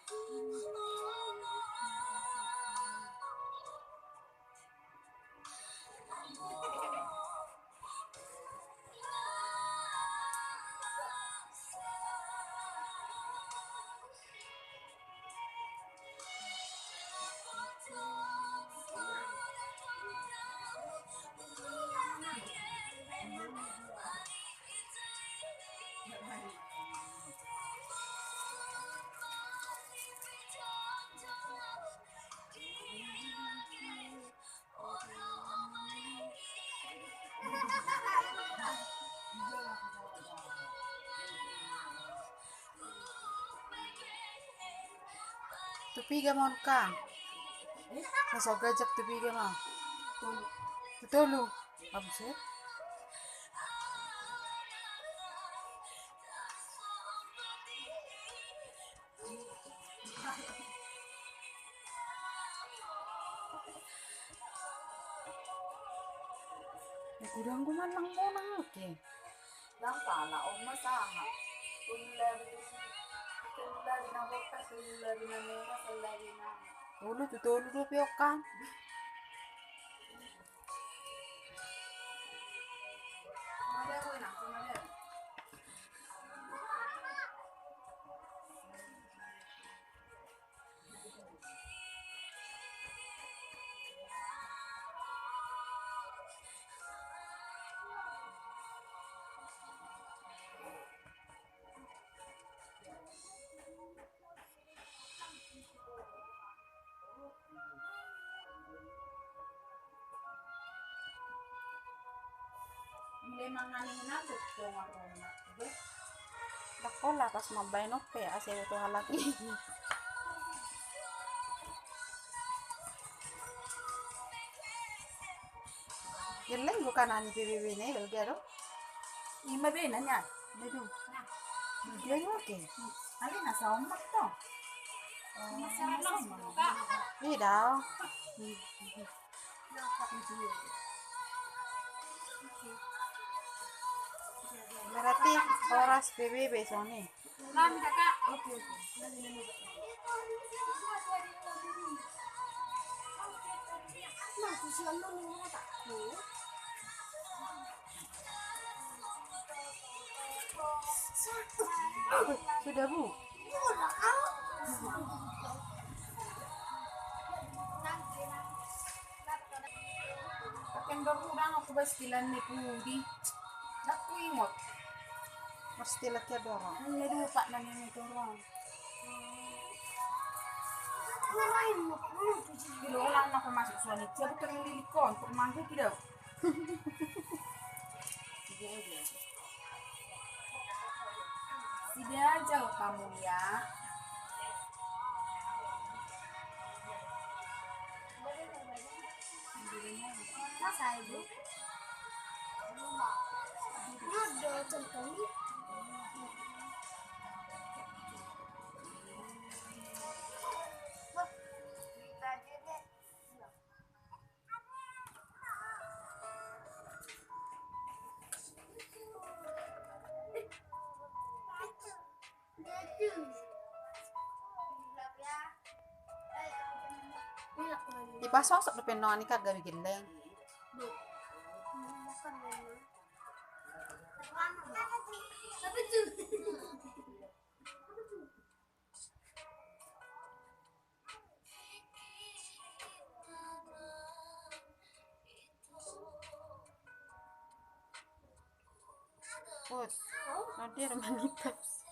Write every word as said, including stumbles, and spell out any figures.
Tu piga ma on, Kang? Na so gajak tu piga ma? Tu tolu. Abis ya? Ya, kudang gumana nang monang, oke. Ndang pala, on ma sahat. Tolu lari, tolu lari na bokkas, tolu lari na mura, tolu lari na. Tolu tu tolu do pe on, Kang. Ndang pola pas mambaen on pe, asa iboto halak i. Gelleng do kan ani P B B na i, balga do. Ima be na nian. Bedu. Dia juga ke. Ale na saombak to. Ida. Berarti horas P B B songon i. Lan, Kakak. Oke, oke. Sudah, Bu? Pakai baru udah aku pastilan ni pudi. Dak ku ingot. Pastilan ke dorong. Ini dulu Pak nanya ni dorong. Di lolang na masuk suami, siapa tu yang lilikon, untuk manggu tidak? Sida aja kamu ya. Masa itu? Ada contohnya. Dipasosok dope nongan i kan gabe gelleng. Bos, hadir manitas.